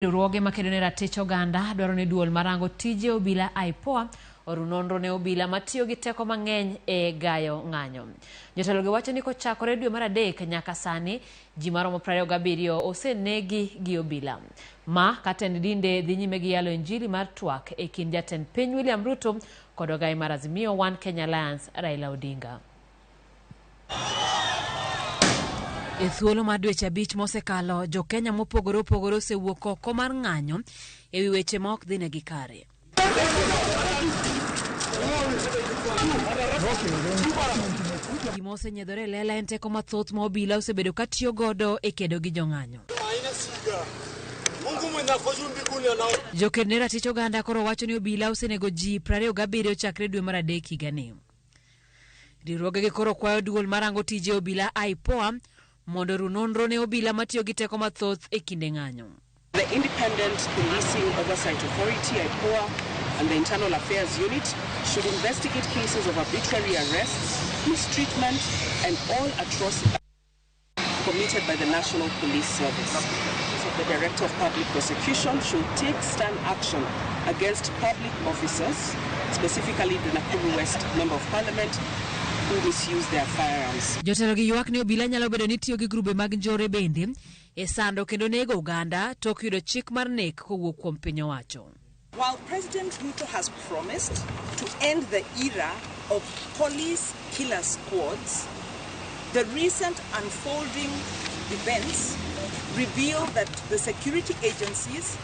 Riwruoge makedo ne ratich oganda dwaro ni duol marango tije obila IPOA oru nonro ne obila matiyo gi teko mang'eny e gayo ng'anyo. Jotelogi wacho ni kochakore dwe mar adek nyaka sani ji maromo 27 osenegi gi obila. Ma ka tend dinde dhi nyime gi yalo injili mar twak e kind jatend piny William Ruto kod ogai mar Azimio One Kenya Alliance Raila Odinga. E thuolo mar dweche abich mosekalo, jo-Kenya mopogore opogore osewuok oko mar ng'anyo e wi weche ma ok dhinegi kare. Gima osenyiedhore e lela en teko mathoth ma obila osebedo ka tiyo godo e kedo gi jong'anyo. Joked ne ratich oganda koro wacho ni obila osenego ji 27 chakre dwe mar adek higani. Riwruogegi koro kwayo duol marango tije obila IPOA mondo oru nonro ne obila matiyo gi teko mathoth e kinde ng'anyo. The Independent Policing Oversight Authority, IPOA, and the Internal Affairs Unit should investigate cases of arbitrary arrests, mistreatment, and all atrocities committed by the National Police Service. So the Director of Public Prosecution should take stern action against public officers, specifically the Nakuru West Member of Parliament, who misuse their firearms. Jotelo gi ywak ni obila nyalo bedo ni tiyo gi grube mag njore bende e sando kendo nego oganda tok yudo chik mar nek kowuok kuom piny owacho. While President Ruto has promised to end the era of police killer squads, the recent unfolding events reveal that the security agencies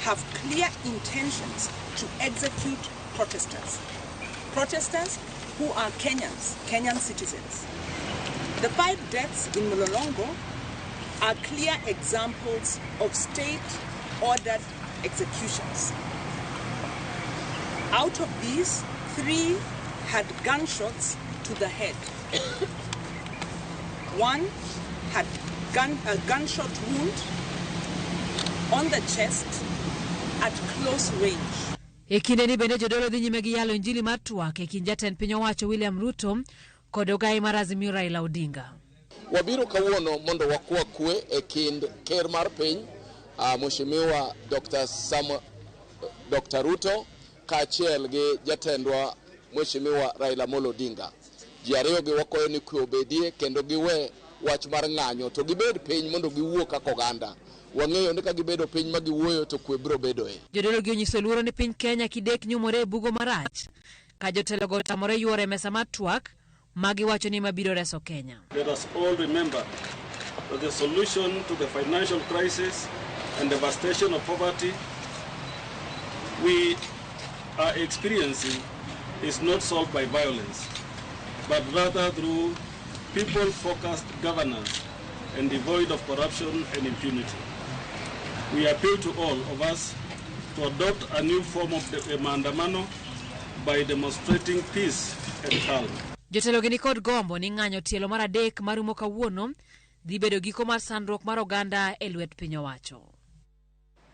have clear intentions to execute protesters. Protesters who are Kenyans, Kenyan citizens. The 5 deaths in Mlolongo are clear examples of state-ordered executions. Out of these, 3 had gunshots to the head. 1 had a gunshot wound on the chest at close range. E kinde ni bende jodolo dhi nyime gi yalo injili mar twak e kind jatend piny owacho William Ruto kod ogai mar Azimio Raila Odinga. Wabiro kawuono mondo wakwa kwe e kind ker mar piny, Mheshimiwa Dr. Ruto kaachiel gi jatendwa Mheshimiwa Raila Amolo Odinga. Ji ariyo gi wakwayo ni kwe obedie kendo giwe wach mar ng'anyo to gibed piny mondo giwuo kaka oganda. Wang'eyo ni ka gibedo piny ma giwuoyo to kwe biro bedoe. Jodolo gi onyiso luoro ni piny Kenya kidek nyumore e bugo marach ka jotelogo otamore yuoro e mesa mar twak ma giwacho ni mabiro reso Kenya. Let us all remember that the solution to the financial crisis and devastation of poverty we are experiencing is not solved by violence, but rather through people-focused governance and devoid of corruption and impunity. We appeal to all of us to adopt a new form of maandamano by demonstrating peace and calm. Jotelo gi nikod gombo ni ng'anyo tielo mar adek marumo kawuono dhi bedo giko mar sandruok mar oganda e lwet piny owacho.